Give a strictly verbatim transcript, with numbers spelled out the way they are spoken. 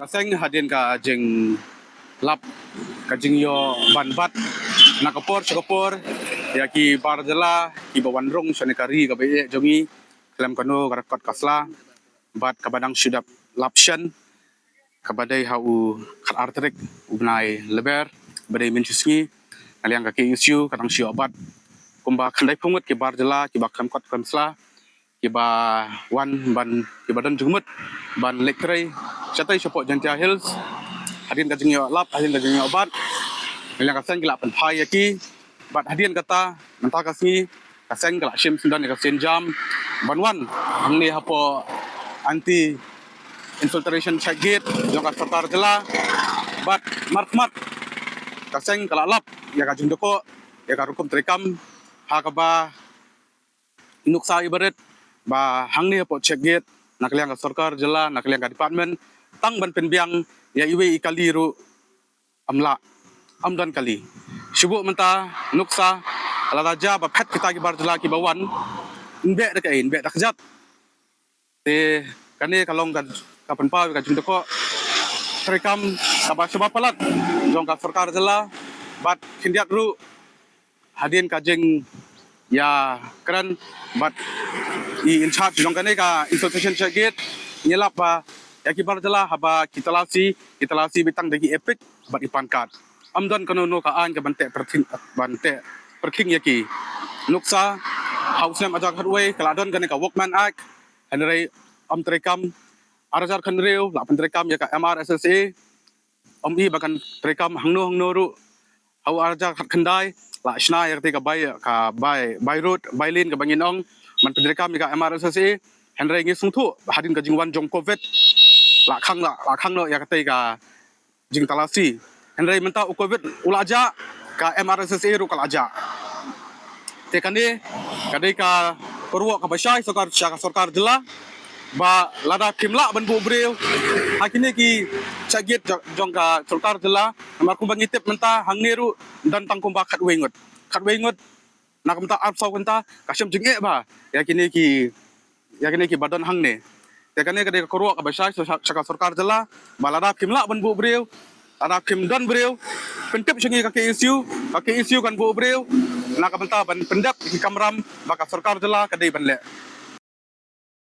Seng hadien ka jinglap ka jingïoh ban bat na ka por sha ka por ïa ki bar jylla kiba wan rung shane ka ri kaba ïeit jong ngi, khlem kano ka record ka sla, bad kaba dang shu dep lap shen, kaba dei ha u khatar tarik u bnai Lber, ba dei mynta sngi, na liang ka K S U ka dang shu ïoh bat kumba khyndai phew ngut ki bar jylla kiba khlem kot khlem sla, kiba wan ban, kiba don jingmut ban leit trei shatei shapoh Jaintia Hills. Hadien ka jingïoh lap, hadien ka jingïoh bat, na liang ka seng ki la pynphai ïa ki. Bad hadien kata, mynta ka sngi, ka seng ka la shim syndon ïa ka sienjam ban wan hangne hapoh anti infiltration check gate jong ka sorkar jylla. Bad markhmat ka seng ka la lap ïa ka jingdukok ïa ka rukom treikam ha kaba nuksa ibarit ba hangne hapoh check gate na ka liang ka sorkar jylla, na ka liang ka department, tang ban pynbiang ïa iwei i kali ruh ym lah, ym don kali. Shu buh mynta nuksa, lada jia ba phet kita ki bar jylla kiba wan, yn beh da kaei, yn beh da kjat. Te kane ka long ka, ka pynpaw ïa ka jingdukok treikam kaba shaba palat jong ka sorkar jylla, bad khyndiat ruh hadien ka jingïakren bad i in charge jong kane ka infiltration check gate, ngi lap ba ïa ki bar jylla haba ki talasi, ki talasi beit tang da ki EPIC bad i PAN card. Ym don kano kano ka aiñ kaban teh pyrkhing, ban teh pyrkhing ïa ki. Nuksa, ha u snem ar hajar khatwei ka la don kane ka Workman Act, hynrei ym treikam. Ar hajar khathynriew la pyntreikam ïa ka M R S S A, ym i ba kan treikam hangno hangno ruh. Ha u ar hajar khatkhyndai la shna ïa katei ka bai, ka bai, bai road, bai lane kaba ngin ong, ban pyntreikam ïa ka M R S S A. Hynrei ngi sngewthuh ba hadien ka jingwan jong covid la khang, la, la khang noh ïa katei ka jingtalasi. Hynrei mynta u covid u la jah, ka M R S S A ruh ka la jah. Te kane ka dei ka kyrwoh kaba shai sorkar, sha ka sorkar jylla, ba lada kim lah ban buh briew ha kine ki check gate jo-, jong ka sorkar jylla, namar kumba ngi tip mynta hangne ruh don tang kumba khatwei ngut. Khatwei ngut na ka bynta arphew saw kynta, ka shem jingeh bha ïa kine ki, ïa kine kiba don hangne. Te kane ka dei ka kyrwoh kaba shai sha, sha ka sorkar jylla, ba lada kim lah ban buh briew, lada kim don briew, pyntip sha ngi ka K S U, ka K S U kan buh briew na ka bynta ban pyndep ki kamram ba ka sorkar jylla ka dei ban leh.